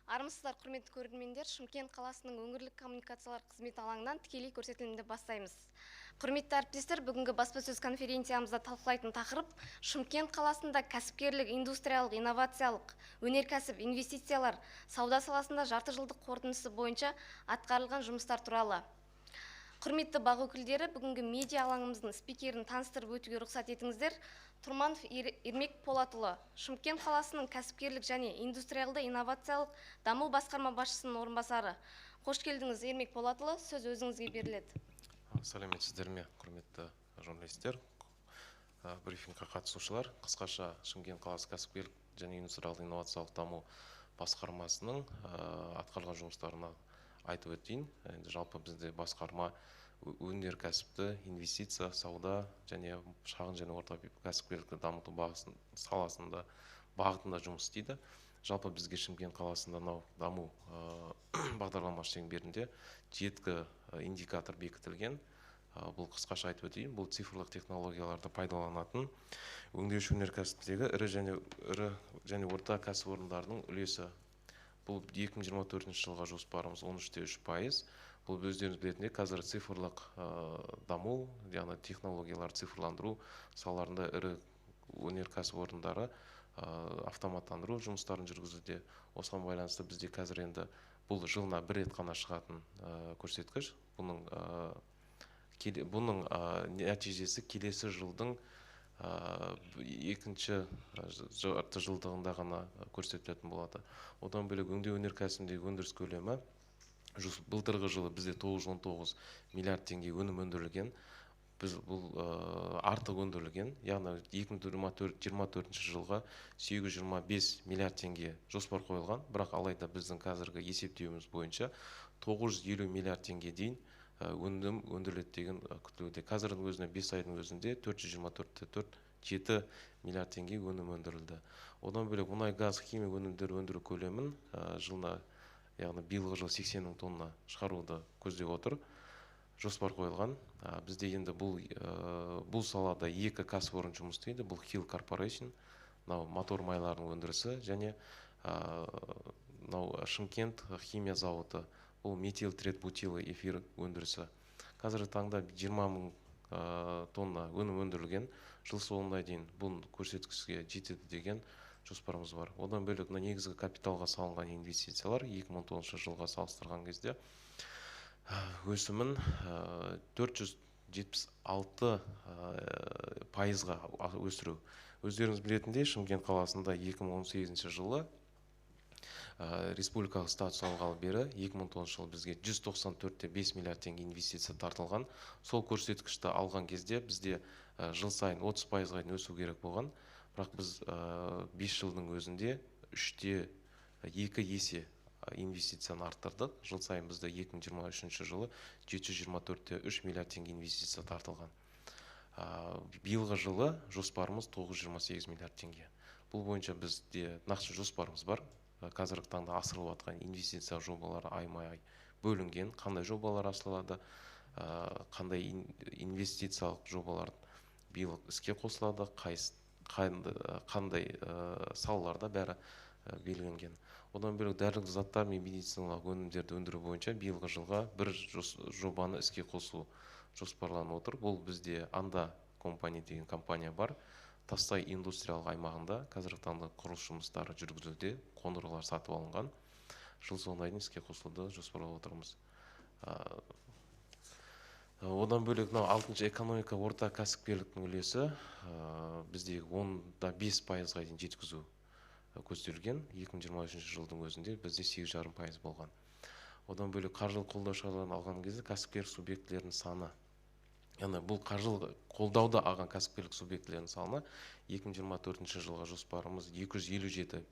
Армысыздар, құрметті көрермендер, Шымкент қаласының өңірлік коммуникациялар қызметі алаңынан тікелей көрсетілімді бастаймыз. Құрметті әріптестер, бүгінгі баспасөз конференциямызда талқылайтын тақырып Шымкент қаласында кәсіпкерлік, индустриялық, инновациялық, өнеркәсіп, инвестициялар, сауда саласында жарты жылдық қорытындысы бойынша атқарылған жұмыстар туралы. Құрметті бақ өкілдері, бүгінгі медиа алаңымыздың спикерін таныстырып өтуге рұқсат етіңіздер. Тұрманов Ермек Полатұлы, Шымкент қаласының кәсіпкерлік және индустриалды инновациялық даму басқарма басшысының орынбасары. Қош келдіңіз, Ермек Полатұлы, сөз өзіңізге беріледі. Сәлеметсіздер ме, құрметті журналистер, брифингке қатысушылар. Қысқаша Шымкент қаласы кәсіпкерлік және индустриалды инновациялық даму басқармасының атқарылған жұмыстарына айтып өтейін. Енді жалпы бізде басқарма өнеркәсіпті, инвестиция, сауда және шағын және орта кәсіпкерлікті дамыту саласында бағытында жұмыс істейді. Жалпы бізге Шымкент қаласында мынау даму бағдарламасы шеңберінде 7 индикатор бекітілген. Бұл қысқаша айтып өтейін, бұл цифрлық технологияларды пайдаланатын өңдеуші өнеркәсіптегі ірі және орта кәсіпорындардың үлесі. Бұл 2024 жылға жоспарымыз 13,3%. Бұл өздеріңіз білетіндей, қазір цифрлық даму, яғни технологиялар цифрландыру салаларында ірі өнеркәсіп орындары автоматтандыру жұмыстарын жүргізуде. Осыған байланысты бізде қазір енді бұл жылына бір рет қана шығатын көрсеткіш. Бұның нәтижесі келесі жылдың екінші жарты жылдығында ғана көрсетілетін болады. Одан бөлек өңдеу өнеркәсібіндегі өндіріс көлемі былтырғы жылы бізде 919 миллиард теңге өнім өндірілген. Біз бұл артық өндірілген, яғни 2024 жылға 825 миллиард теңге жоспар қойылған, бірақ алайда біздің қазіргі есептеуіміз бойынша 950 миллиард теңге дейін өнім өндіріледі деген күтілуде. Қазірдің өзінде 5 айдың өзінде 424,4 миллиард теңге өнім өндірілді. Одан бөлек мұнай, газ, химия өнімдері өндіру көлемін жылына, яғни биылғы жылы 80 мың тонна шығаруды көздеп отыр. Жоспар қойылған. Бізде енді бұл салада 2 кәсіпорын жұмыс істейді. Бұл Hill Corporation, мынау мотор майларының өндірісі, және мынау Шымкент химия зауыты, бұл метил третбутилы эфир өндірісі. Қазіргі таңда 20 мың тонна өнім өндірілген, жыл соңына дейін бұл көрсеткішке жетеді деген жоспарымыз бар. Одан бөлек мына негізгі капиталға салынған инвестициялар 2019 жылға салыстырған кезде өсімін 476 пайызға өсіру. Өздеріңіз білетіндей, Шымкент қаласында 2018 жылы республикалық статус алғалы бері 2019 жылы бізге 194,5 миллиард теңге инвестиция тартылған. Сол көрсеткішті алған кезде бізде жыл сайын 30 пайызға дейін өсу керек болған. Бірақ біз 5 жылдың өзінде 3,2 есе инвестицияны арттырдық. Жыл сайын бізде 2023 жылы 724,3 миллиард теңге инвестиция тартылған. Биылғы жылы жоспарымыз 928 миллиард теңге. Бұл бойынша бізде нақты жоспарымыз бар. Қазіргі таңда асырылып жатқан инвестиция жобалары айма-ай бөлінген, қандай жобалар асырылады, қандай инвестициялық жобалар биыл іске қосылады, қандай салаларда бәрі белгіленген. Одан бөлек дәрілік заттар мен медициналық өнімдерді өндіру бойынша биылғы жылға бір жобаны іске қосу жоспарланып отыр. Бұл бізде Анда компания деген компания бар. Тастай индустриялық аймағында қазіргі таңда құрылыс жұмыстары жүргізілуде, қондырғылар сатып алынған. Жыл соңына дейін іске қосылуды жоспарлап отырмыз. Одан бөлек мынау алтыншы экономика орта кәсіпкерліктің үлесі бізде 10,5 пайызға дейін жеткізу көзделген. 2023 жылдың өзінде бізде 8,5% болған. Одан бөлек қаржылық қолдау шараларын алған кезде кәсіпкер субъектілерінің саны, яғни бұл қаржылық қолдауды алған кәсіпкерлік субъектілерінің саны 2024 жылға жоспарымыз 257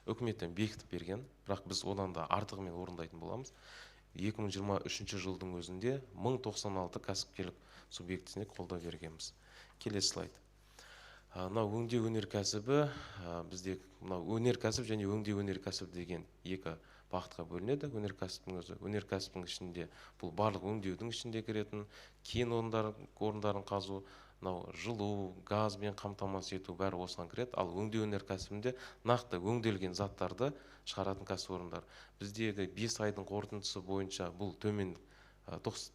үкіметтен бекітіп берген, бірақ біз одан да артығымен орындайтын боламыз. 2023 жылдың өзінде 1096 кәсіпкерлік субъектісіне қолдау бергенбіз. Келесі слайд. Мынау өңдеу өнеркәсібі, бізде мынау өнеркәсіп және өңдеу өнеркәсібі деген екі бағытқа бөлінеді. Өнеркәсіптің өзі, өнеркәсіптің ішінде бұл барлық өңдеудің ішінде кіретін кен орындарын қазу, Мынау жылу, газбен қамтамасыз ету бәрі осыған кіреді. Ал өңдеу өнеркәсібінде нақты өңделген заттарды шығаратын кәсіпорындар. Біздегі 5 айдың қорытындысы бойынша бұл төмен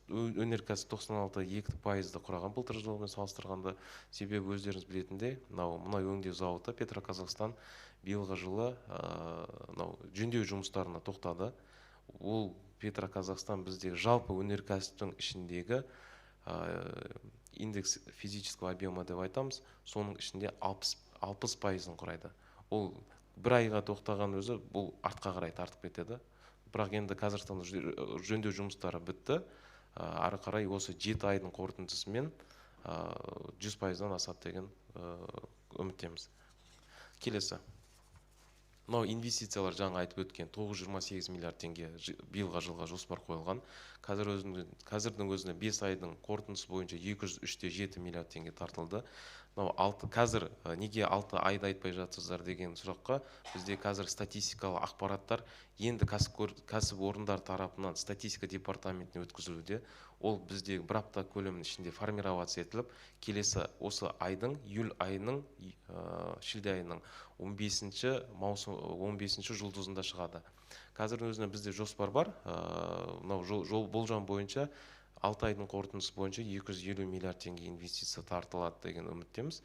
өнеркәсіп 96,2% құраған былтыр жылмен салыстырғанда. Себебі өздеріңіз білетіндей, мынау мұнай өңдеу зауыты Петроказахстан биылғы жылы мынау жөндеу жұмыстарына тоқтады. Ол Петроказахстан біздегі жалпы өнеркәсіптің ішіндегі индекс физического объема деп айтамыз, соның ішінде 60%-ын құрайды. Ол бір айға тоқтаған өзі бұл артқа қарай тартып кетеді. Бірақ енді қазіргі таңда жөндеу жұмыстары бітті. Ары қарай осы 7 айдың қорытындысымен 100%-дан асады деген үміттеміз. Келесі. Мынау инвестициялар жаңа айтып өткен 928 миллиард теңге биылға жылға жоспар қойылған. Қазірдің өзінде 5 айдың қорытындысы бойынша 203,7 миллиард теңге тартылды. Мынау алты, қазір неге 6 айды айтпай жатсыздар деген сұраққа бізде қазір статистикалық ақпараттар енді кәсіпорындар тарапынан статистика департаментіне өткізілуде. Ол бізде бір апта көлемінің ішінде формироваться етіліп, келесі осы айдың, июль айының, шілде айының 15 маусым, 15 жұлдызында шығады. Қазірдің өзінде бізде жоспар бар. Мынау жол болжам бойынша 6 айдың қорытындысы бойынша 250 миллиард теңге инвестиция тартылады деген үміттеміз.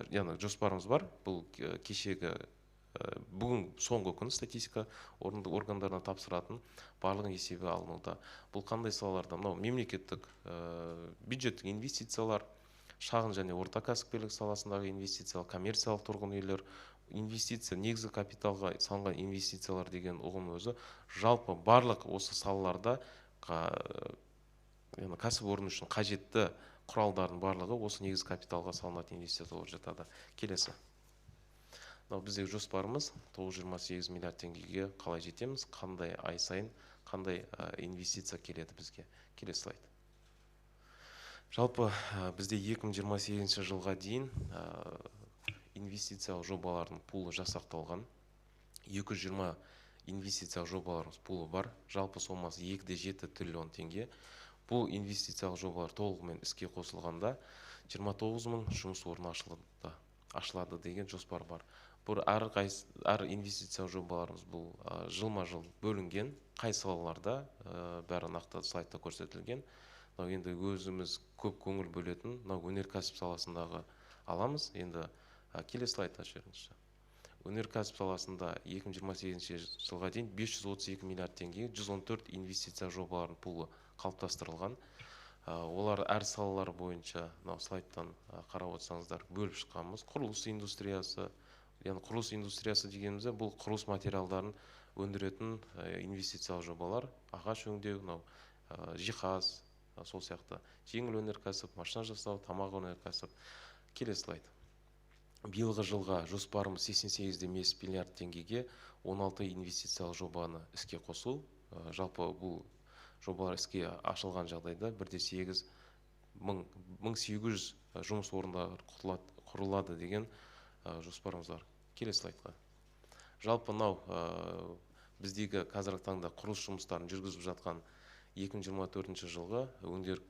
Яғни жоспарымыз бар. Бұл кешегі, бүгін соңғы күн статистика органдарына тапсыратын барлығын есебі алынуда. Бұл қандай салаларда? Мынау мемлекеттік, бюджеттік инвестициялар, шағын және орта кәсіпкерлік саласындағы инвестициялар, коммерциялық тұрғын үйлер, инвестиция, негізгі капиталға салынған инвестициялар деген ұғым өзі жалпы барлық осы салаларда кәсіпорын үшін қажетті құралдардың барлығы осы негізгі капиталға салынатын инвестициялар болып жатады. Келесі. Мынау біздегі жоспарымыз 928 миллиард теңгеге қалай жетеміз, қандай ай сайын қандай инвестиция келеді бізге. Келесі слайд. Жалпы бізде 2028 жылға дейін инвестициялық жобалардың пулы жасақталған. 220 инвестициялық жобаларымыз пулы бар. Жалпы сомасы 2,7 триллион теңге. Бұл инвестициялық жобалар толығымен іске қосылғанда 29 мың жұмыс орны ашылады деген жоспар бар. Бұл әр инвестициялық жобаларымыз бұл жылма-жыл бөлінген, қай салаларда, бәрі нақты слайдта көрсетілген. Мынау енді өзіміз көп көңіл бөлетін, мынау өнеркәсіп саласындағы аламыз. Енді келесі слайдта жіберіңізші. Өнеркәсіп саласында 2028 жылға дейін 532 миллиард теңге 114 инвестиция жобаларының пулы қалыптастырылған. Олар әр салалар бойынша мынау слайдтан қарап отырсаңыздар бөліп шыққанбыз. Құрылыс индустриясы, яғни құрылыс индустриясы дегенімізде бұл құрылыс материалдарын өндіретін инвестициялық жобалар, ағаш өңдеу, мынау жиһаз, сол сияқты жеңіл өнеркәсіп, машина жасау, тамақ өнеркәсіп. Келесі слайд. Биылғы жылға жоспарымыз 88,5 миллиард теңгеге 16 инвестициялық жобаны іске қосу. Жалпы бұл жобалар іске ашылған жағдайда 1,8 мың 1800 жұмыс орындары құрылады деген жоспарымыз бар. Келесі слайдқа. Жалпы мынау біздегі қазіргі таңда құрылыс жұмыстарын жүргізіп жатқан 2024 жылғы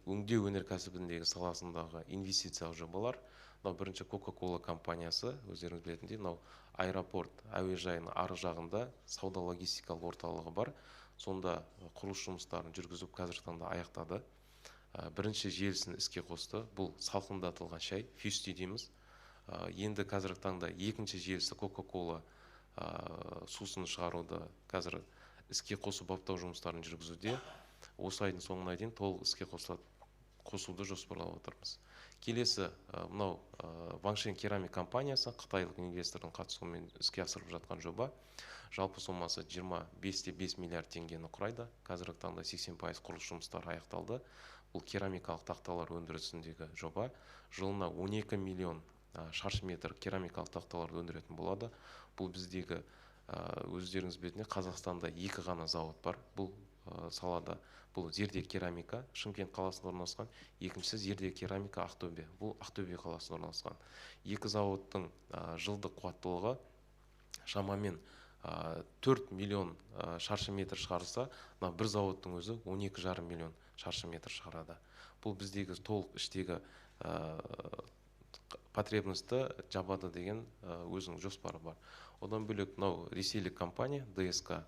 өңдеу өнеркәсібіндегі саласындағы инвестициялық жобалар. Мынау бірінші Coca-Cola компаниясы, өздеріңіз білетіндей, мынау аэропорт әуежайының ары жағында сауда логистикалық орталығы бар. Сонда құрылыс жұмыстарын жүргізіп қазіргі таңда аяқтады. Бірінші желісін іске қосты. Бұл салқындатылған шай, фьюсти дейміз. Енді қазіргі таңда екінші желісі Coca-Cola сусын шығаруды қазір іске қосу баптау жұмыстарын жүргізуде. Осы айдың соңына дейін толық іске қосуды жоспарлап отырмыз. Келесі мынау Ваншен керамик компаниясы, қытайлық инвестордың қатысуымен іске асырып жатқан жоба. Жалпы сомасы 25,5 миллиард теңгені құрайды. Қазіргі таңда 80% құрылыс жұмыстары аяқталды. Бұл керамикалық тақталар өндірісіндегі жоба. Жылына 12 миллион шаршы метр керамикалық тақталарды өндіретін болады. Бұл біздегі, өздеріңіз білетіндей, Қазақстанда екі ғана зауыт бар. Бұл салада бұл Зерде керамика Шымкент қаласында орналасқан, екіншісі Зерде керамика Ақтөбе, бұл Ақтөбе қаласында орналасқан. Екі зауыттың жылдық қуаттылығы шамамен 4 миллион шаршы метр шығарса, мына бір зауыттың өзі 12,5 миллион шаршы метр шығарады. Бұл біздегі толық іштегі потребностьті жабады деген өзінің жоспары бар. Одан бөлек мынау ресейлік компания ДСК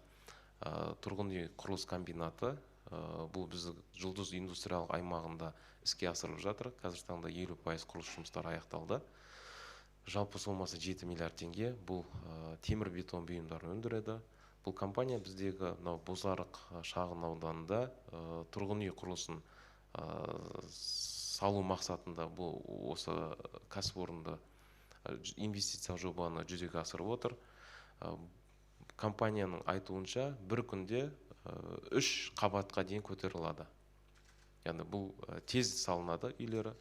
тұрғын үй құрылыс комбинаты, бұл біздің Жұлдыз индустриялық аймағында іске асырылып жатыр. Қазіргі таңда 50% құрылыс жұмыстары аяқталды. Жалпы сомасы 7 миллиард теңге. Бұл темір бетон бұйымдарын өндіреді. Бұл компания біздегі мынау Бозарық шағын ауданында тұрғын үй құрылысын салу мақсатында бұл осы кәсіпорынды инвестициялық жобаны жүзеге асырып отыр. Компанияның айтуынша, бір күнде 3 қабатқа дейін көтере алады. Яғни бұл тез салынады үйлері.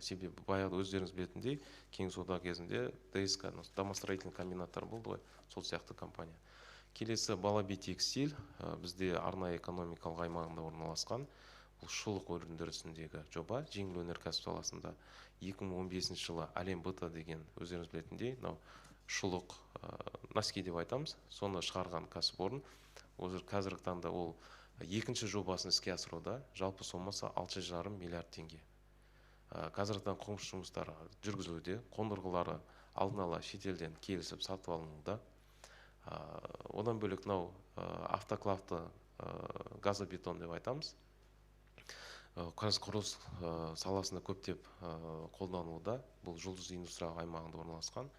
Себебі баяғыда өздеріңіз білетіндей, Кеңес одағы кезінде ДСК, домостроительный комбинаттар болды ғой, сол сияқты компания. Келесі Балаби текстиль, бізде арнайы экономикалық аймағында орналасқан. Бұл шұлық өндірісіндегі жоба, жеңіл өнеркәсіп саласында. 2015 жылы Әлем БТ деген өздеріңіз білетіндей, мынау шұлық, носки деп айтамыз, соны шығарған кәсіпорын. Қазіргі таңда ол екінші жобасын іске асыруда, жалпы сомасы 6,5 миллиард теңге. Қазіргі таңда құрылыс жұмыстары жүргізілуде, қондырғылары алдын ала шетелден келісіп сатып алынуда. Одан бөлек мынау автоклавты газобетон деп айтамыз. Қазір құрылыс саласында көптеп қолданылуда. Бұл Жұлдыз индустриялық аймағында орналасқан.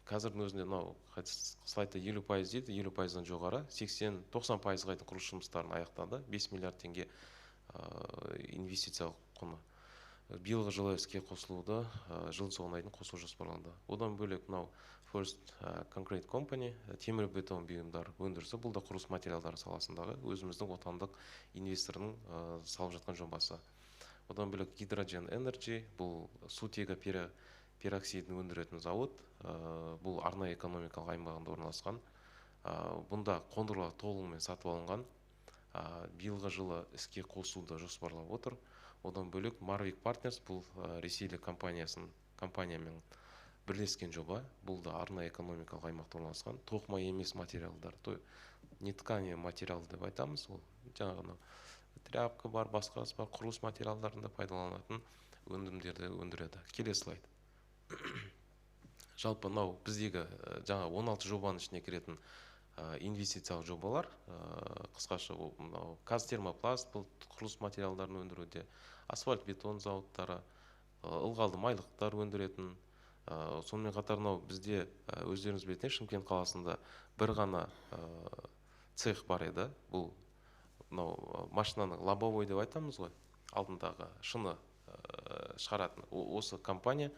Қазірдің өзінде мынау слайдта 50% дейді, 50%-дан жоғары, 80-90%-ға дейін құрылыс жұмыстарын аяқтады. 5 миллиард теңге инвестициялық құны. Биылғы жылы іске қосылуды, жыл соңына дейін қосу жоспарланды. Одан бөлек мынау First Concrete Company, темір бетон бұйымдар өндірісі, бұл да құрылыс материалдары саласындағы өзіміздің отандық инвестордың салып жатқан жобасы. Одан бөлек Hydrogen Energy, бұл сутегі пероксидін өндіретін зауыт, бұл арнайы экономикалық аймағында орналасқан. Бұнда қондырғылар толығымен сатып алынған. Биылғы жылы іске қосуды жоспарлап отыр. Одан бөлек Marvik Partners, бұл ресейлік компаниямен бірлескен жоба. Бұл да арнайы экономикалық аймақта орналасқан. Тоқыма емес материалдар, не ткани материал деп айтамыз. Ол жаңағы тряпка бар, басқасы бар, құрылыс материалдарында пайдаланатын өнімдерді өндіреді. Келесі слайд. Жалпы мынау біздегі жаңа 16 жобаның ішіне кіретін инвестициялық жобалар, қысқаша мынау Казтермопласт, бұл құрылыс материалдарын өндіруде, асфальт бетон зауыттары, ылғалды майлықтар өндіретін. Сонымен қатар мынау бізде өздеріңіз білетін Шымкент қаласында бір ғана цех бар еді. Бұл мынау машинаның лобовой деп айтамыз ғой, алдындағы шыны шығаратын осы компания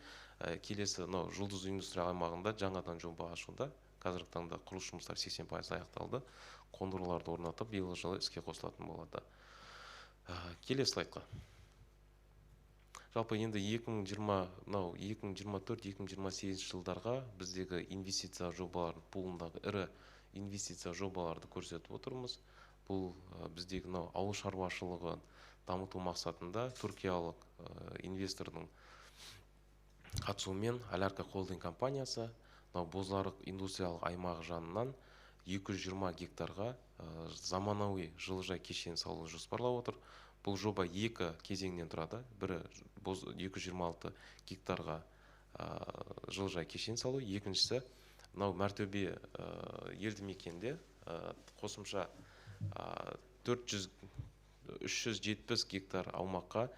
келесі мынау Жұлдыз индустрия аймағында жаңадан жоба ашуда. Қазіргі таңда құрылыс жұмыстары 80% аяқталды. Қондырғыларды орнатып, биылғы жылы іске қосылатын болады. Келесі слайдқа. Жалпы енді 2020, мынау 2024, 2028 жылдарға біздегі инвестиция жобалардың пулындағы ірі инвестиция жобаларды көрсетіп отырмыз. Бұл біздегі мынау ауыл шаруашылығын дамыту мақсатында түркиялық инвестордың қатысуымен Алярка холдинг компаниясы мынау Бозарық индустриялық аймағы жанынан 220 гектарға заманауи жылыжай кешенін салуды жоспарлап отыр. Бұл жоба екі кезеңнен тұрады. Бірі 226 гектарға жылыжай кешен салу, екіншісі мынау Мәртөбе елді мекенде қосымша 370 гектар аумаққа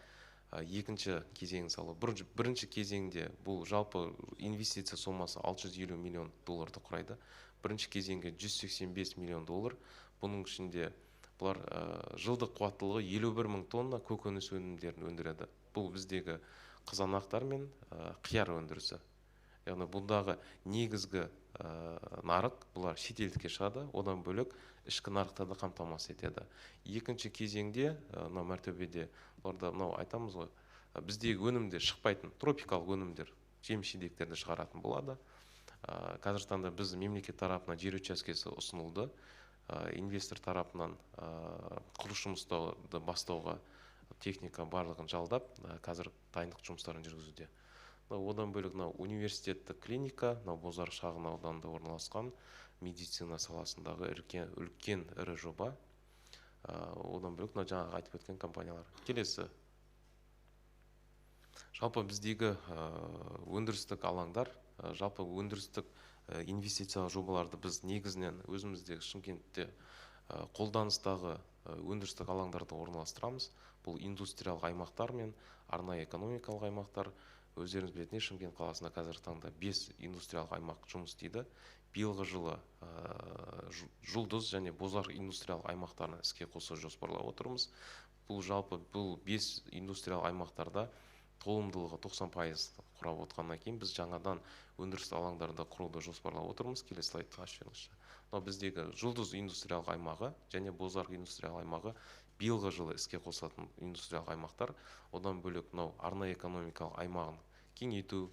екінші кезеңін салу. Бірінші кезеңде бұл жалпы инвестиция сомасы 650 миллион долларды құрайды. Бірінші кезеңге 185 миллион доллар. Бұның ішінде бұлар жылдық қуаттылығы 51 мың тонна көкөніс өнімдерін өндіреді. Бұл біздегі қызанақтар мен қияр өндірісі. Яғни бұндағы негізгі нарық бұлар шетелдікке шығады, одан бөлек ішкі нарықта да қамтамасыз етеді. Екінші кезеңде мынау Мәртөбеде бұларда мынау айтамыз ғой, біздегі өнімдер шықпайтын тропикалық өнімдер, жеміс-жидектерді шығаратын болады. Қазіргі таңда біз мемлекет тарапынан жер учаскесі ұсынылды. Инвестор тарапынан құрылыс жұмыстарды бастауға техника барлығын жалдап, қазір дайындық жұмыстарын жүргізуде. Одан бөлек мынау университеттік клиника, мынау Бозарық шағын ауданында орналасқан медицина саласындағы үлкен ірі жоба. Одан бөлек мынау жаңағы айтып өткен компаниялар. Келесі. Жалпы біздегі өндірістік алаңдар, жалпы өндірістік инвестициялық жобаларды біз негізінен өзіміздегі Шымкентте қолданыстағы өндірістік алаңдарды орналастырамыз. Бұл индустриялық аймақтар мен арнайы экономикалық аймақтар. Өздеріңіз білетіндей, Шымкент қаласында қазіргі таңда 5 индустриялық аймақ жұмыс істейді. Биылғы жылы Жұлдыз және Бозарық индустриялық аймақтарын іске қосу жоспарлап отырмыз. Бұл жалпы бұл 5 индустриялық аймақтарда толымдылығы 90% құрап отқаннан кейін біз жаңадан өндірістік алаңдарды құруды жоспарлап отырмыз. Келесі слайдты ашып жіберіңізші. Мынау біздегі Жұлдыз индустриялық аймағы және Бозарық индустриялық аймағы биылғы жылы іске қосылатын индустриялық аймақтар. Одан бөлек мынау арнайы экономикалық аймағын кеңейту,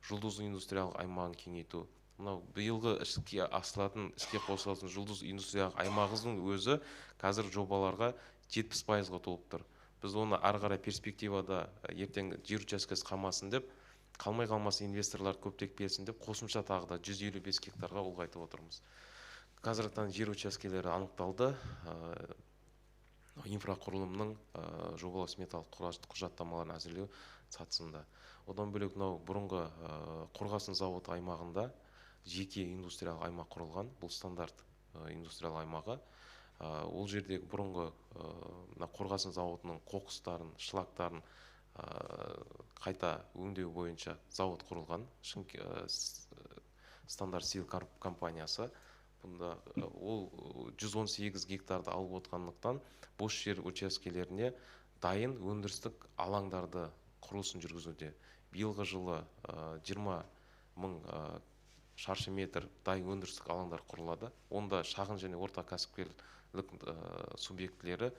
Жұлдыз индустриялық аймағын кеңейту. Мынау биылғы іске асырылатын, іске қосылатын Жұлдыз индустриялық аймағымыздың өзі қазір жобаларға 70%-ға толып тұр. Біз оны ары қарай перспективада ертең жер учаскесі қалмасын деп, қалмай қалмасын, инвесторлар көптеп келсін деп қосымша тағы да 155 гектарға ұлғайтып отырмыз. Қазіргі таңда жер учаскелері анықталды. Инфрақұрылымның жобалау сметалық құжаттамаларын әзірлеу сатысында. Одан бөлек мынау бұрынғы қорғасын зауыты аймағында жеке индустриялық аймақ құрылған. Бұл стандарт индустриялық аймағы. Ол жердегі бұрынғы мына қорғасын зауытының қоқыстарын, шлактарын қайта өңдеу бойынша зауыт құрылған. Стандарт Стил компаниясы. Бұнда ол 118 гектарды алып отқандықтан бос жер учаскелеріне дайын өндірістік алаңдарды құрылысын жүргізуде. Биылғы жылы 20 мың шаршы метр дайын өндірістік алаңдар құрылады. Онда шағын және орта кәсіпкерлік субъектілері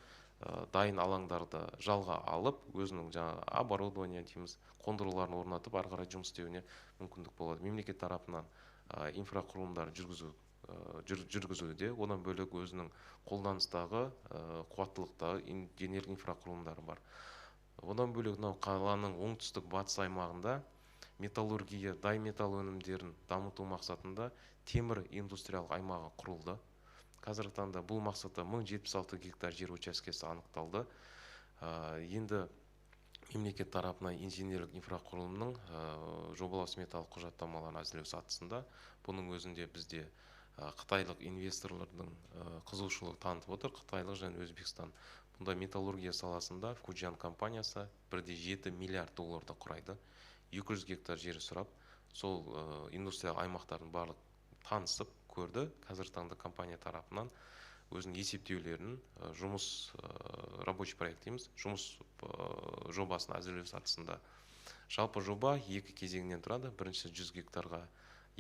дайын алаңдарды жалға алып, өзінің жаңағы оборудование дейміз, қондырғыларын орнатып, ары қарай жұмыс істеуіне мүмкіндік болады. Мемлекет тарапынан инфрақұрылымдар жүргізілуде. Одан бөлек өзінің қолданыстағы қуаттылықтағы инженерлік инфрақұрылымдары бар. Одан бөлек мынау қаланың оңтүстік батыс аймағында металлургия, дай металл өнімдерін дамыту мақсатында темір индустриялық аймағы құрылды. Қазіргі таңда бұл мақсатта 1076 гектар жер учаскесі анықталды. Енді мемлекет тарапынан инженерлік инфрақұрылымның жобалау сметалық құжаттамаларын әзірлеу сатысында. Бұның өзінде бізде қытайлық инвесторлардың қызығушылық танытып отыр. Қытайлық және Өзбекстан. Бұнда металлургия саласында Фуджиан компаниясы 1,7 миллиард долларды құрайды. 200 гектар жер сұрап, сол индустриялық аймақтардың барлық танысып көрді. Қазіргі таңда компания тарапынан өзінің есептеулерін, жұмыс, рабочий проект дейміз, жұмыс жобасын әзірлеу сатысында. Жалпы жоба екі кезеңнен тұрады. Бірінші 100 гектарға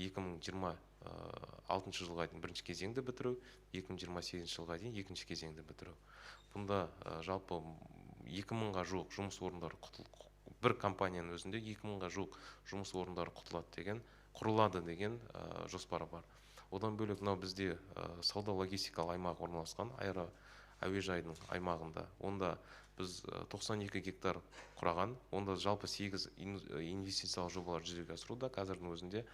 2026 жылға дейін бірінші кезеңді бітіру, 2028 жылға дейін екінші кезеңді бітіру. Бұнда жалпы 2000-ға жуық жұмыс орындары бір компанияның өзінде 2000-ға жуық жұмыс орындары құтылады деген, құрылады деген жоспары бар. Одан бөлек мынау бізде сауда логистикалық аймақ орналасқан аэро әуежайдың аймағында. Онда біз 92 гектар құраған. Онда жалпы 8 инвестициялық жобалар жүзеге асыруда. Қазірдің өзінде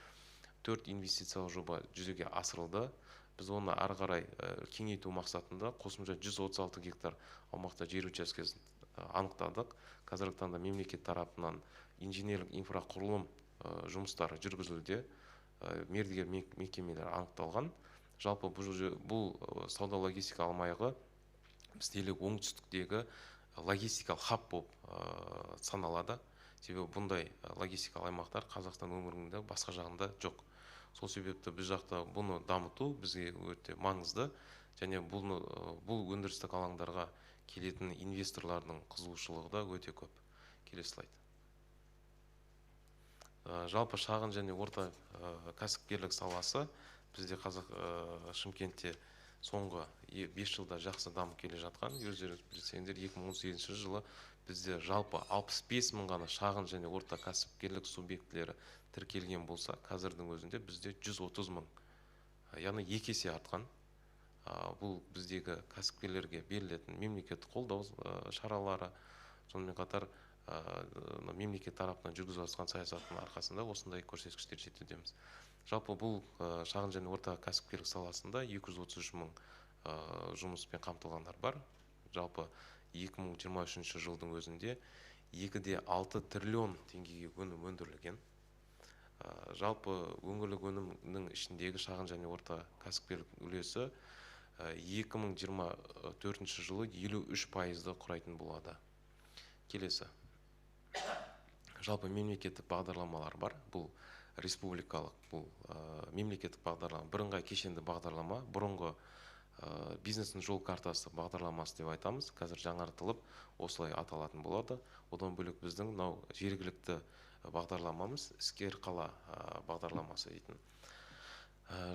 4 инвестициялық жоба жүзеге асырылды. Біз оны ары қарай кеңейту мақсатында қосымша 136 гектар аумақта жер учаскесін анықтадық. Қазіргі таңда мемлекет тарапынан инженерлік инфрақұрылым жұмыстары жүргізілуде. Мердігер мекемелер анықталған. Жалпы бұл сауда логистика аймағы бізде оңтүстіктегі логистикалық хаб болып саналады. Себебі бұндай логистикалық аймақтар Қазақстан өңірінде басқа жағында жоқ. Сол себепті біз жақта бұны дамыту бізге өте маңызды және бұл өндірістік алаңдарға келетін инвесторлардың қызығушылығы да өте көп. Келесі слайд. Жалпы шағын және орта кәсіпкерлік саласы бізде Шымкентте соңғы 5 жылда жақсы дамып келе жатқан. Өздеріңіз білсеңдер, 2018 жылы бізде жалпы 65 мың ғана шағын және орта кәсіпкерлік субъектілері тіркелген болса, қазірдің өзінде бізде 130 мың, яғни екі есе артқан. Бұл біздегі кәсіпкерлерге берілетін мемлекеттік қолдау шаралары, сонымен қатар Мемлекет тарапынан жүргізіп жатқан саясаттың арқасында осындай көрсеткіштер жетудеміз. Жалпы бұл шағын және орта кәсіпкерлік саласында 233 мың жұмыспен қамтылғандар бар. Жалпы 2023 жылдың өзінде 2,6 триллион теңгеге өнім өндірілген. Жалпы өңірлік өнімнің ішіндегі шағын және орта кәсіпкерлік үлесі 2024 жылы 53%-ды құрайтын болады. Келесі. Жалпы мемлекеттік бағдарламалар бар. Бұл республикалық, бұл мемлекеттік бағдарлама, бірыңғай кешенді бағдарлама, бұрынғы бизнестің жол картасы бағдарламасы деп айтамыз. Қазір жаңартылып осылай аталатын болады. Одан бөлек біздің мынау жергілікті бағдарламамыз іскер қала бағдарламасы дейтін.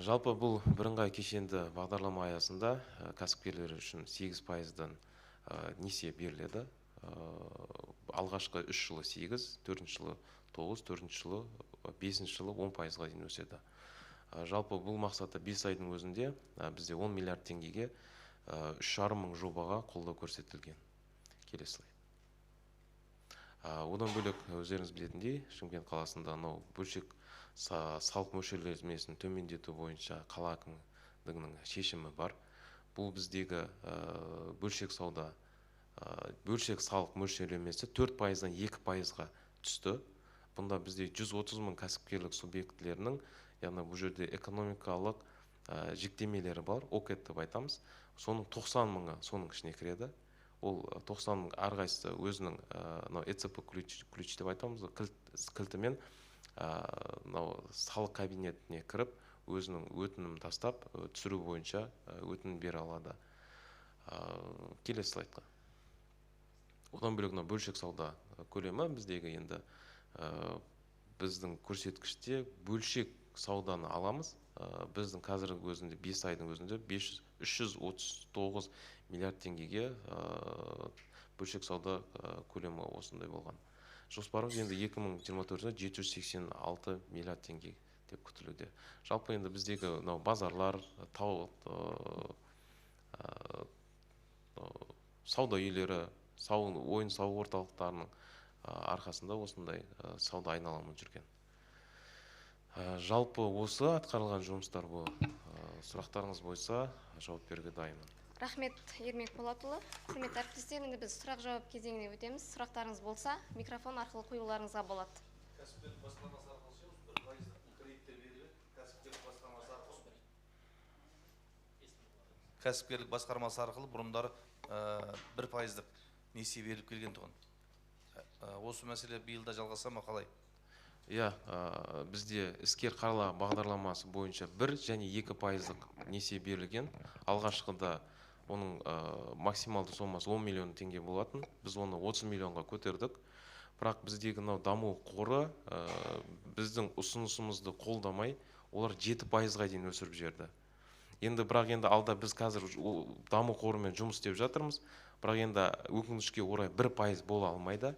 Жалпы бұл бірыңғай кешенді бағдарлама аясында кәсіпкерлер үшін 8%-дан несие беріледі. Алғашқы 3 жылы 8, 4 жылы 9, 4 жылы 5 жылы 10%-ға дейін өседі. Жалпы бұл мақсатта 5 айдың өзінде бізде 10 миллиард теңгеге 3,5 мың жобаға қолдау көрсетілген. Келесі слайд. Одан бөлек өздеріңіз білетіндей, Шымкент қаласында анау бөлшек салық мөлшерлемесін төмендету бойынша қала әкімдігінің шешімі бар. Бұл біздегі бөлшек сауда, бөлшек салық мөлшерлемесі 4%-дан 2%-ға түсті. Бұнда бізде 130 мың кәсіпкерлік субъектілерінің, яғни бұл жерде экономикалық жіктемелері бар, ОКЭД деп айтамыз. Соның 90 мыңы соның ішіне кіреді. Ол 90 мың әрқайсысы өзінің мынау ЭЦП ключ деп айтамыз, кілтімен мынау салық кабинетіне кіріп, өзінің өтінімін тастап, түсіру бойынша өтінім бере алады. Келесі слайдқа. Одан бөлек мынау бөлшек сауда көлемі біздегі енді біздің көрсеткіште бөлшек сауданы аламыз. Біздің қазіргі өзінде 5 айдың өзінде 339 миллиард теңгеге бөлшек сауда көлемі осындай болған. Жоспарымыз енді 2024 786 миллиард теңге деп күтілуде. Жалпы енді біздегі мынау базарлар, тау, сауда үйлері, ойын сауық орталықтарының арқасында осындай сауда айналымы жүрген. Жалпы осы атқарылған жұмыстар бұл. Сұрақтарыңыз болса, жауап беруге дайынмын. Рахмет, Ермек Болатұлы. Құрметті әріптестер, енді біз сұрақ-жауап кезеңіне өтеміз. Сұрақтарыңыз болса, микрофон арқылы қоюларыңызға болады. Кәсіпкерлік басқармасы арқылы 1% кредиттер беріледі. Кәсіпкерлік басқармасы арқылы. Кәсіпкерлік басқармасы арқылы бұрындары 1% несие беріліп келген тұғын. Осы мәселе биыл да жалғаса ма қалай? Иә, бізде іскер қала бағдарламасы бойынша 1 және 2% несие берілген. Алғашқыда оның максималды сомасы 10 миллион теңге болатын. Біз оны 30 миллионға көтердік. Бірақ біздегі мынау даму қоры біздің ұсынысымызды қолдамай, олар 7%-ға дейін өсіріп жіберді. Енді бірақ енді алда біз қазір даму қорымен жұмыс істеп жатырмыз. Бірақ енді өкінішке орай 1% бола алмайды.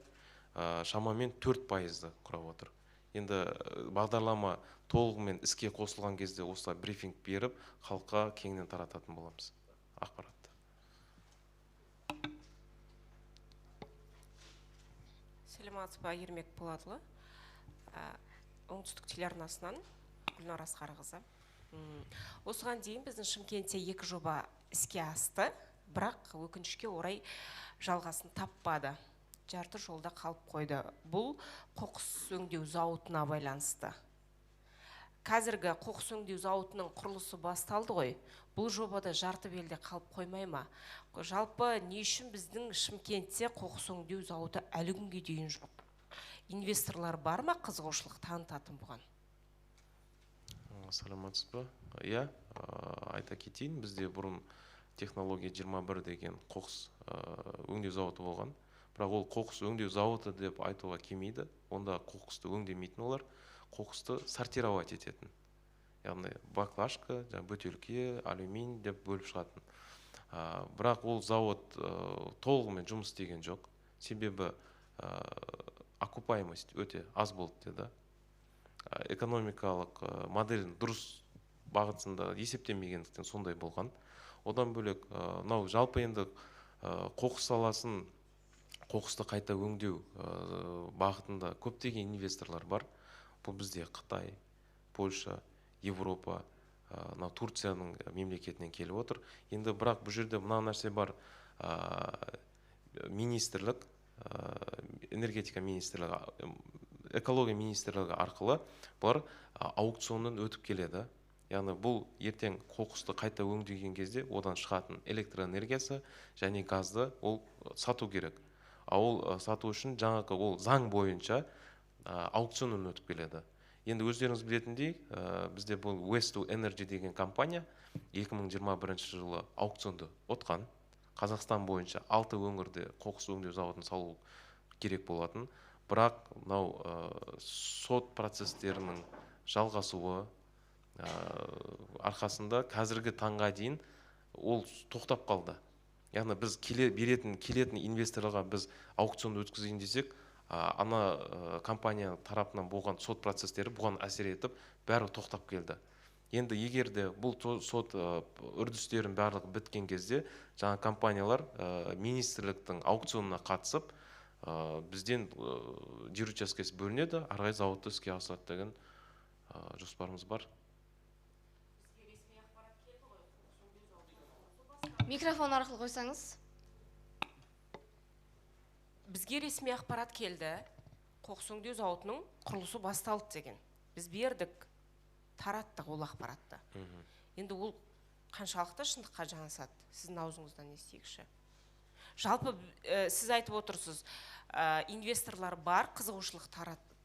Шамамен 4%-ды құрап отыр. Енді бағдарлама толығымен іске қосылған кезде осылай брифинг беріп, халыққа кеңінен тарататын боламыз ақпаратты. Сәлеметсіз бе, Ермек Болатұлы. Оңтүстік телеарнасынан Гүлнар Асқарқызы. Осыған дейін біздің Шымкентте 2 жоба іске асты, бірақ өкінішке орай жалғасын таппады. Жарты жолда қалып қойды. Бұл қоқыс өңдеу зауытына байланысты. Қазіргі қоқыс өңдеу зауытының құрылысы басталды ғой. Бұл жобада жарты белде қалып қоймай ма? Жалпы не үшін біздің Шымкентте қоқыс өңдеу зауыты әлі күнге дейін жоқ? Инвесторлар бар ма қызығушылық танытатын бұған? Саламатсыз ба? Иә, айта кетейін, бізде бұрын технология 21 деген қоқыс өңдеу зауыты болған. Бірақ ол қоқыс өңдеу зауыты деп айтуға келмейді. Онда қоқысты өңдемейтін олар, қоқысты сортировать ететін. Яғни баклажка, бөтелке, алюминий деп бөліп шығатын. Бірақ ол зауыт толығымен жұмыс істеген жоқ. Себебі окупаемость өте аз болды деді. Экономикалық моделін дұрыс бағытында есептемегендіктен сондай болған. Одан бөлек, мынау жалпы енді қоқыс саласын, Қоқысты қайта өңдеу бағытында көптеген инвесторлар бар. Бұл бізде Қытай, Польша, Европа, мынау Турцияның мемлекетінен келіп отыр. Енді бірақ бұл жерде мына нәрсе бар. Министрлік, энергетика министрлігі, экология министрлігі арқылы бұлар аукционнан өтіп келеді. Яғни бұл ертең қоқысты қайта өңдеген кезде одан шығатын электроэнергиясы және газды ол сату керек. А ол сату үшін жаңағы ол заң бойынша аукционнан өтіп келеді. Енді өздеріңіз білетіндей, бізде бұл Waste to Energy деген компания 2021 жылы аукционды ұтқан. Қазақстан бойынша 6 өңірде қоқыс өңдеу зауытын салу керек болатын. Бірақ мынау сот процестерінің жалғасуы арқасында қазіргі таңға дейін ол тоқтап қалды. Яғни біз келетін инвесторларға біз аукционды өткізейін десек, ана компания тарапынан болған сот процестері бұған әсер етіп, бәрі тоқтап келді. Енді егер де бұл сот үрдістерінің барлығы біткен кезде, жаңа компаниялар министрліктің аукционына қатысып, бізден жер учаскесі бөлінеді, ары қарай зауытты іске асырады деген жоспарымыз бар. Микрофон арқылы қойсаңыз. Бізге ресми ақпарат келді. Қоқыс өңдеу зауытының құрылысы басталды деген. Біз бердік, тараттық ол ақпаратты. Енді ол қаншалықты шындыққа жанасады? Сіздің аузыңыздан естейікші. Жалпы сіз айтып отырсыз, инвесторлар бар, қызығушылық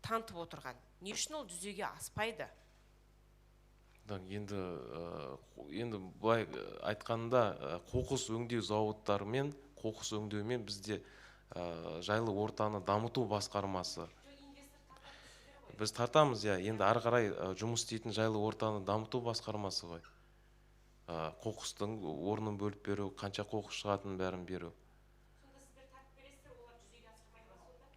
танытып отырған. Не үшін ол жүзеге аспайды? Енді былай айтқанда, қоқыс өңдеу зауыттарымен, қоқыс өңдеумен бізде жайлы ортаны дамыту басқармасы. Біз тартамыз, иә, енді ары қарай жұмыс істейтін жайлы ортаны дамыту басқармасы ғой. Қоқыстың орнын бөліп беру, қанша қоқыс шығатынын бәрін беру. Сонда сіздер тартып бересіздер, олар жүзеге асырмай ма сонда?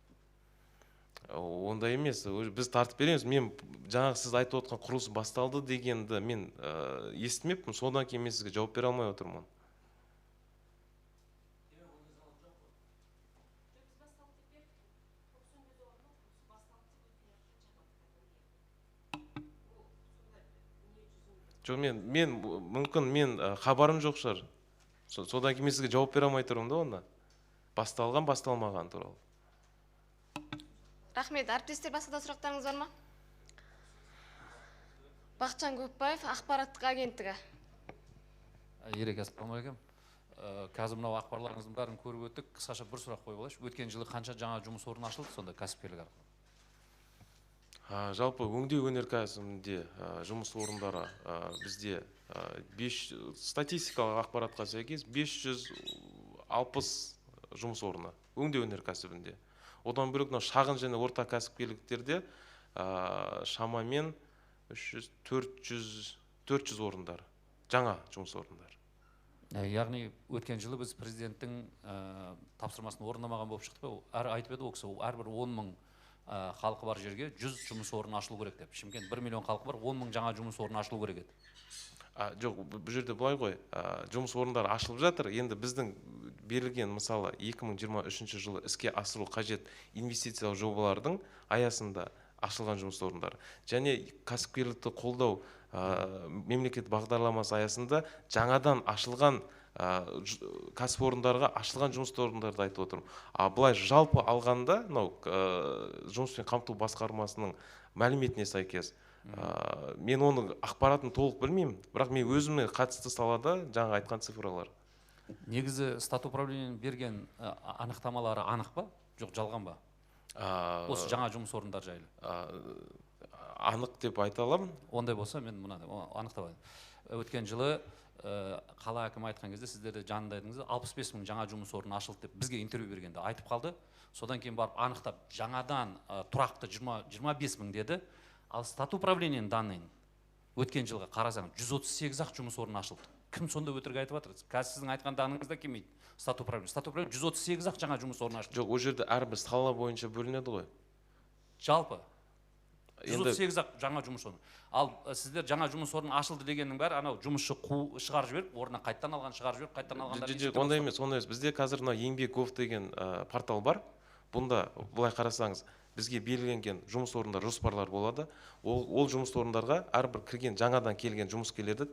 Ондай емес, біз тартып береміз. Мен жаңағы сіз айтып отқан құрылыс басталды дегенді мен естімеппін, содан кейін мен сізге жауап бере алмай отырмын. Жоқ, мен мүмкін мен хабарым жоқ шығар. Содан кейін мен сізге жауап бере алмай тұрмын да онда. Басталған, басталмаған туралы. Рахмет. Әріптестер, басқа да сұрақтарыңыз бар ма? Бақытжан Көпбаев, ақпараттық агенттігі. Ереке, ассалаумағалейкум. Қазір мынау ақпарларыңыздың бәрін көріп өттік. Қысқаша бір сұрақ қойып алайыншы. Өткен жылы қанша жаңа жұмыс орны ашылды сонда кәсіпкерлік арқылы? Жалпы өңдеу өнеркәсібінде жұмыс орындары бізде статистикалық ақпаратқа сәйкес 560 жұмыс орны өңдеу өнеркәсібінде. Одан бөлек мынау шағын және орта кәсіпкерліктерде шамамен 300-400 орындар, жаңа жұмыс орындары. Яғни өткен жылы біз президенттің тапсырмасын орындамаған болып шықты. Әр айтып еді ол кісі, әрбір 10 мың халқы бар жерге 100 жұмыс орны ашылу керек деп. Шымкент 1 миллион халқы бар, 10 мың жаңа жұмыс орны ашылу керек еді. Жоқ, бұл жерде былай ғой, жұмыс орындары ашылып жатыр. Енді біздің берілген, мысалы, 2023 жылы іске асыру қажет инвестициялық жобалардың аясында ашылған жұмыс орындары. Және кәсіпкерлікті қолдау мемлекет бағдарламасы аясында жаңадан ашылған кәсіпорындарға ашылған жұмыс орындарды айтып отырмын. А былай жалпы алғанда, мынау жұмыспен қамту басқармасының мәліметіне сәйкес, мен оның ақпаратын толық білмеймін, бірақ мен өзіме қатысты салада жаңа айтқан цифрлар. Негізі стат управлениенің берген анықтамалары анық па? Жоқ, жалған ба? Осы жаңа жұмыс орындары жайлы. Анық деп айта аламын. Ондай болса мен мынандай анықтап алайын. Өткен жылы қала әкімі айтқан кезде сіздер де жанында едіңіз, 65 мың жаңа жұмыс орны ашылды деп бізге интервью бергенде айтып қалды. Содан кейін барып анықтап жаңадан тұрақты 25 мың деді. Ал стат управлениенің данныйын өткен жылға қарасаң 138 ақ жұмыс орны ашылды. Кім сонда өтірік айтып жатыр? Қазір сіздің айтқан даныңыз да келмейді. Стат управление. Стат управление 138 ақ жаңа жұмыс орны ашылды. Жоқ, ол жерде әрбір сала бойынша бөлінеді ғой. Жалпы? 138 ақ жаңа жұмыс орны. Ал сіздер жаңа жұмыс орны ашылды дегеннің бәрі анау жұмысшы шығарып жіберіп, орнына қайтадан алған, шығарып жіберіп, қайтадан алғандар. Жоқ, ондай емес, ондай емес. Бізде қазір мына Еңбек gov деген портал бар. Бұнда былай қарасаңыз, бізге белгіленген жұмыс орындар, жоспарлар болады. Ол жұмыс орындарға әрбір кірген, жаңадан келген жұмыскерлерді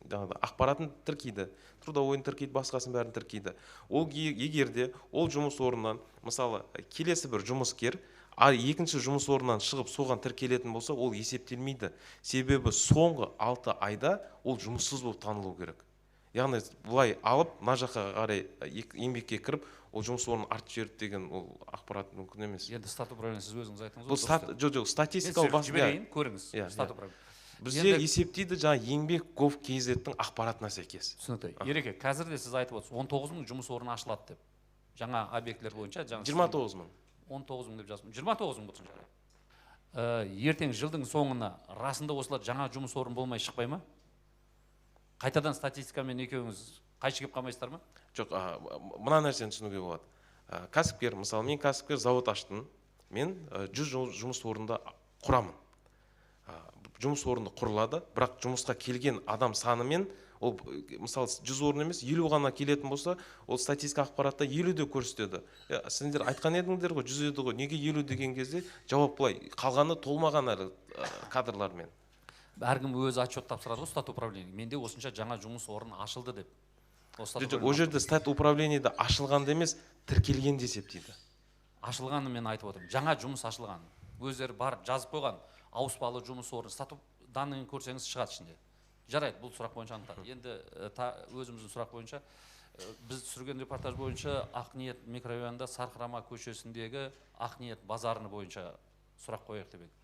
жаңағыдай ақпаратын тіркейді, трудовойын тіркейді, басқасын бәрін тіркейді. Ол егер де ол жұмыс орнынан, мысалы, келесі бір жұмыскер екінші жұмыс орнынан шығып, соған тіркелетін болса, ол есептелмейді. Себебі соңғы 6 айда ол жұмыссыз болып танылу керек. Яғни былай алып, мына жаққа қарай еңбекке кіріп, ол жұмыс орнын артып жіберді деген ол ақпарат мүмкін емес. Енді стат управление, сіз өзіңіз айттыңыз ғой. Бұл стат, жоқ, статистикалық Мен жіберейін, көріңіз. Иә. Стат управление. Бізде есептейді жаңа Еңбек gov kz-тің ақпаратына сәйкес. Түсінікті. Ереке, қазір де сіз айтып отырсыз, 19 мың жұмыс орны ашылады деп. Жаңа объектілер бойынша жаңа 29 мың. 19 мың деп жаздым. 29 мың болсын, жарайды. Ертең жылдың соңына расында осылар жаңа жұмыс орны болмай шықпай ма? Қайтадан статистикамен екеуіңіз қайшы келіп қалмайсыздар ма? Жоқ, мына нәрсені түсінуге болады. Кәсіпкер, мысалы, мен кәсіпкер, завод аштым, мен 100 жұмыс орнында құрамын. Жұмыс орны құрылады, бірақ жұмысқа келген адам санымен ол, мысалы, 100 орын емес, 50 ғана келетін болса, ол статистика ақпаратта 50 деп көрсетеді. Сендер айтқан едіңдер ғой, 100 еді ғой, неге 50 деген кезде жауап былай: қалғаны толмаған әлі кадрлармен. Әркім өзі отчет тапсырады ғой стат управление, менде осынша жаңа жұмыс орны ашылды деп. Ол стат Жоқ, ол жерде стат управлениеде ашылғанды емес, тіркелгенді есептейді. Ашылғанын мен айтып отырмын, жаңа жұмыс ашылған. Өздері барып жазып қойған, ауыспалы жұмыс орны, стат данныйын көрсеңіз, шығады ішінде. Жарайды, бұл сұрақ бойынша анықтады. Енді өзіміздің сұрақ бойынша, біз түсірген репортаж бойынша Ақниет микрорайонында Сарқырама көшесіндегі Ақниет базарыны бойынша сұрақ қояйық деп едік.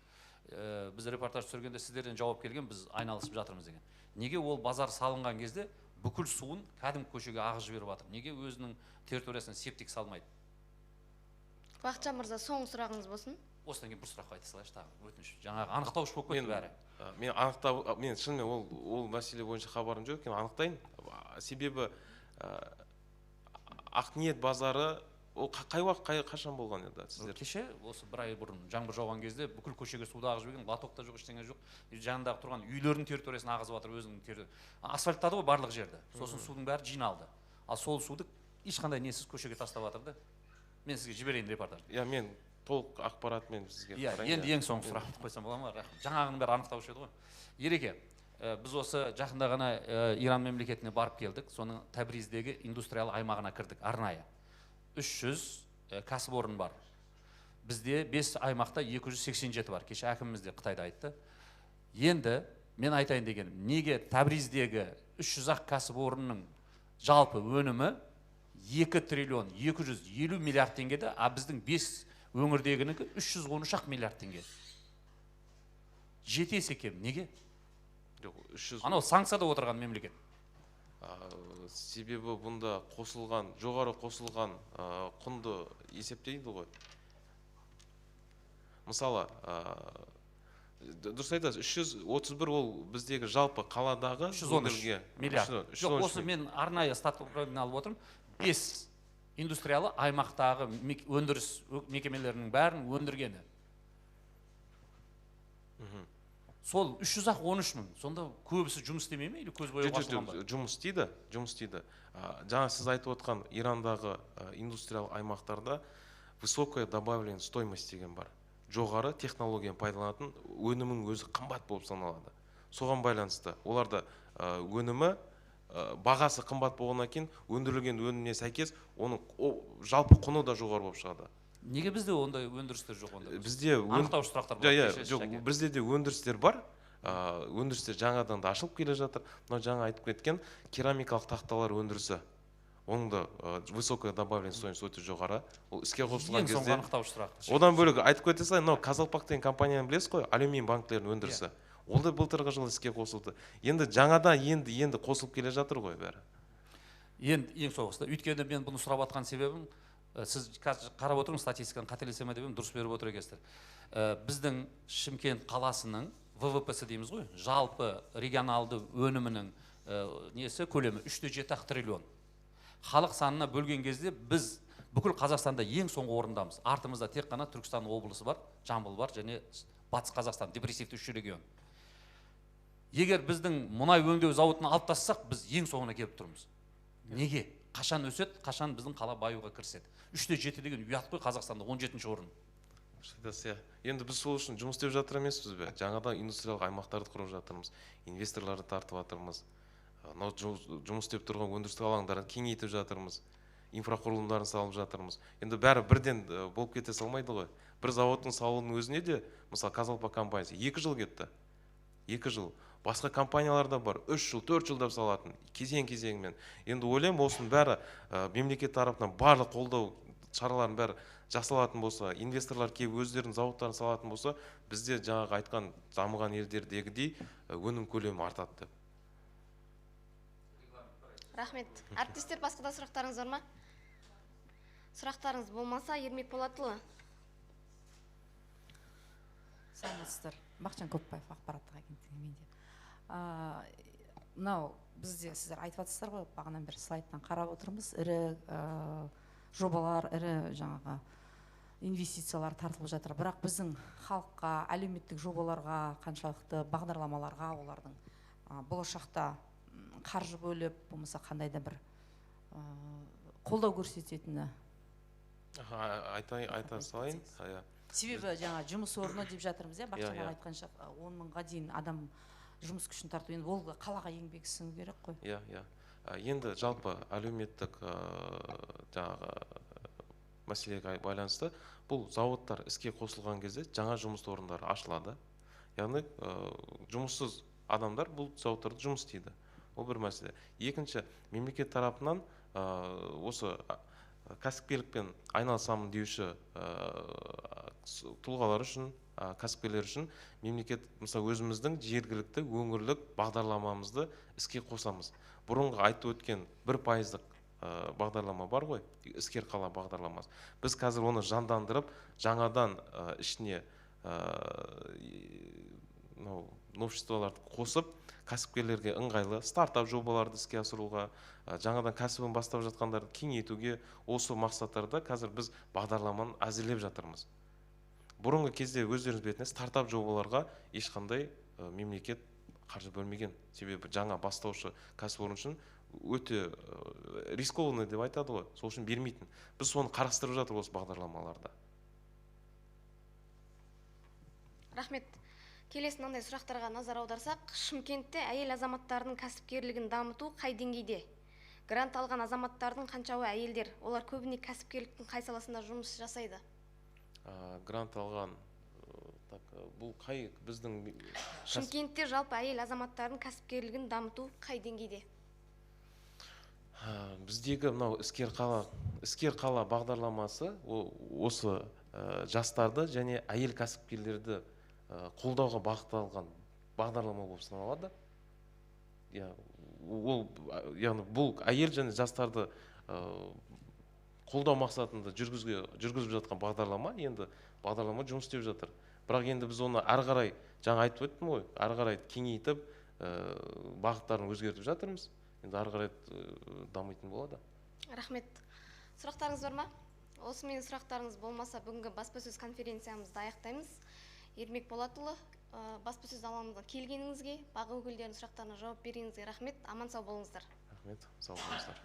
Біз репортаж түсіргенде сіздерден жауап келген, біз айналысып жатырмыз деген. Неге ол базар салынған кезде бүкіл суын кәдімгі көшеге ағызып жіберіп жатыр? Неге өзінің территориясына септик салмайды? Бақытжан мырза, соңғы сұрағыңыз болсын. Осыдан кейін бір сұрақ айта салайыншы тағы, өтініш. Жаңағы анықтауыш болып кетті бәрі. Мен анықтап, мен шынымен ол мәселе бойынша хабарым жоқ екен, анықтайын. Себебі Ақниет базары ол қай уақыт, қашан болған еді сіздер? Кеше, осы бір ай бұрын жаңбыр жауған кезде бүкіл көшеге суды ағызып жіберген, лоток та жоқ, ештеңе жоқ. И жанындағы тұрған үйлердің территориясын ағызып жатыр, өзінің асфальттады ғой барлық жерді. Сосын судың бәрі жиналды. Ал сол суды ешқандай несіз көшеге тастап жатыр да. Мен сізге жіберейін репортажды. Иә, мен толық ақпаратымен сізге Иә. қарайын, Енді иә. ең соңғы сұрақты қойсам бола ма? Рахмет. Жаңағының бәрі анықтаушы еді ғой. Ереке, біз осы жақында ғана Иран мемлекетіне барып келдік. Соның Табриздегі индустриал аймағына кірдік арнайы. 300 кәсіпорын бар. Бізде 5 аймақта 287 бар. Кеше әкіміміз де Қытайда айтты. Енді мен айтайын дегенім, неге Табриздегі 300 ақ кәсіпорынның жалпы өнімі 2 триллион 250 миллиард теңгеде, а біздің 5 өңірдегінікі 313 ақ миллиард теңге? 7 есе кем. Неге? Жоқ, 300. Анау санкцияда отырған мемлекет. Себебі бұнда қосылған, жоғары қосылған құнды есептейді ғой. Мысалы, дұрыс айтасыз, 331 ол біздегі жалпы қаладағы 313 өңірге. миллиард. 313 Жоқ, осы мен арнайы стат управление алып отырмын. Бес индустриалы аймақтағы өндіріс мекемелерінің бәрін өндіргені. Сол 300 ақ 13 мың. Сонда көбісі жұмыс істемей ме или көз бояуға Жоқ, ашылған ба? жоқ, жұмыс істейді, жұмыс істейді. Жаңа сіз айтып отқан Ирандағы индустриал аймақтарда высокая добавленная стоимость деген бар. Жоғары технологияны пайдаланатын, өнімің өзі қымбат болып саналады. Соған байланысты оларда өнімі, бағасы қымбат болғаннан кейін, өндірілген өніміне сәйкес оның жалпы құны да жоғары болып шығады. Неге бізде ондай өндірістер жоқ онда? Бізде Анықтауыш сұрақтар Иә, болады. иә, Кешіресіз, жоқ, Жәке. бізде де өндірістер бар. Өндірістер жаңадан да ашылып келе жатыр. Мынау жаңа айтып кеткен керамикалық тақталар өндірісі. Оның да высокая добавленная стоимость өте жоғары. Ол іске қосылған Ең соңғы кезде анықтауыш сұрақ. Одан бөлек айтып кете салайын, мынау Казалпак деген компанияны білесіз ғой, алюминий банкілерінің өндірісі. Ол да былтырғы жылы іске қосылды. Енді жаңадан енді енді қосылып келе жатыр ғой бәрі. Енді ең соңғысы. Өйткені мен бұны сұрап жатқан себебім, сіз қазір қарап отырмын статистиканы, қателесе ме деп едім, дұрыс беріп отыр екенсіздер. Біздің Шымкент қаласының ВВП-сы дейміз ғой, жалпы регионалды өнімінің несі, көлемі 3,7 ақ триллион. Халық санына бөлген кезде біз бүкіл Қазақстанда ең соңғы орындамыз. Артымызда тек қана Түркістан облысы бар, Жамбыл бар және Батыс Қазақстан депрессивті 3 регион. Егер біздің мұнай өңдеу зауытын алып тастасақ, біз ең соңына келіп тұрмыз. Неге? Қашан өседі, қашан біздің қала баюға кіріседі? 3,7 деген ұят қой, Қазақстанда 17-ші орын. Енді біз сол үшін жұмыс істеп жатыр емеспіз бе? Жаңадан индустриялық аймақтарды құрып жатырмыз, инвесторларды тартып жатырмыз, мынау жұмыс істеп тұрған өндірістік алаңдарын кеңейтіп жатырмыз, инфрақұрылымдарын салып жатырмыз. Енді бәрі бірден болып кете салмайды ғой. Бір зауыттың салуының өзіне де, мысалы, Казалпа компаниясы 2 жыл кетті. 2 жыл. Басқа компаниялар да бар, 3 жыл, 4 жылдап салатын, кезең-кезеңмен. Енді ойлаймын, осының бәрі мемлекет тарапынан барлық қолдау шаралардың бәрі жасалатын болса, инвесторлар келіп өздерінің зауыттарын салатын болса, бізде жаңағы айтқан дамыған елдердегідей өнім көлемі артады деп. Рахмет. Әріптестер, басқа да сұрақтарыңыз бар ма? Сұрақтарыңыз болмаса, Ермек Болатұлы. Саламатсыздар. Бақытжан Көпбаев, ақпараттық агенттігі менде. Мынау бізде сіздер айтып жатсыздар ғой, бағанадан бері слайдтан қарап отырмыз, ірі жобалар, ірі жаңағы инвестициялар тартылып жатыр. Бірақ біздің халыққа, әлеуметтік жобаларға, қаншалықты бағдарламаларға олардың болашақта қаржы бөліп, болмаса қандай да бір қолдау көрсететіні. Айта салайын. Себебі жаңа жұмыс орны деп жатырмыз, Бақытжан аға айтқанша 10 мыңға дейін адам жұмыс күшін тарту, енді ол қалаға еңбек сіңу керек қой. Иә, иә. Енді жалпы әлеуметтік жаңағы мәселеге байланысты бұл зауыттар іске қосылған кезде жаңа жұмыс орындары ашылады. Яғни жұмыссыз адамдар бұл зауыттарда жұмыс істейді. Ол бір мәселе. Екінші, мемлекет тарапынан осы кәсіпкерлікпен айналысамын деуші тұлғалар үшін, кәсіпкерлер үшін мемлекет, мысалы, өзіміздің жергілікті өңірлік бағдарламамызды іске қосамыз. Бұрынғы айтып өткен 1%-лық бағдарлама бар ғой, іскер қала бағдарламасы. Біз қазір оны жандандырып, жаңадан ішіне новшестволарды қосып, кәсіпкерлерге ыңғайлы стартап жобаларды іске асыруға, жаңадан кәсібін бастап жатқандарды кеңейтуге, осы мақсаттарда қазір біз бағдарламаны әзірлеп жатырмыз. Бұрынғы кезде өздеріңіз білетін стартап жобаларға ешқандай мемлекет қаржы бөлмеген. Себебі жаңа бастаушы кәсіпорын үшін өте рискованный деп айтады ғой, сол үшін бермейтін. Біз соны қарастырып жатырмыз осы бағдарламаларда. Рахмет. Келесі мынандай сұрақтарға назар аударсақ, Шымкентте әйел азаматтарының кәсіпкерлігін дамыту қай деңгейде? Грант алған азаматтардың қаншауы әйелдер? Олар көбіне кәсіпкерліктің қай саласында жұмыс жасайды? Грант алған, бұл қай біздің Шымкентте жалпы әйел азаматтарының кәсіпкерлігін дамыту қай деңгейде? Біздегі мынау іскер қала бағдарламасы осы жастарды және әйел кәсіпкерлерді қолдауға бағытталған бағдарлама болып саналады. Ол, яғни бұл әйел және жастарды қолдау мақсатында жүргізіп жатқан бағдарлама, енді бағдарлама жұмыс істеп жатыр. Бірақ енді біз оны әрі қарай, жаңа айтып өттім ғой, әрі қарай кеңейтіп, бағыттарын өзгертіп жатырмыз. Енді әрі қарай дамитын болады. Рахмет. Сұрақтарыңыз бар ма? Осымен сұрақтарыңыз болмаса, бүгінгі баспасөз конференциямызды аяқтаймыз. Ермек Болатұлы, баспасөз алаңына келгеніңізге, бақ өкілдерінің сұрақтарына жауап бергеніңізге рахмет. Аман сау болыңыздар. Рахмет, сау болыңыздар.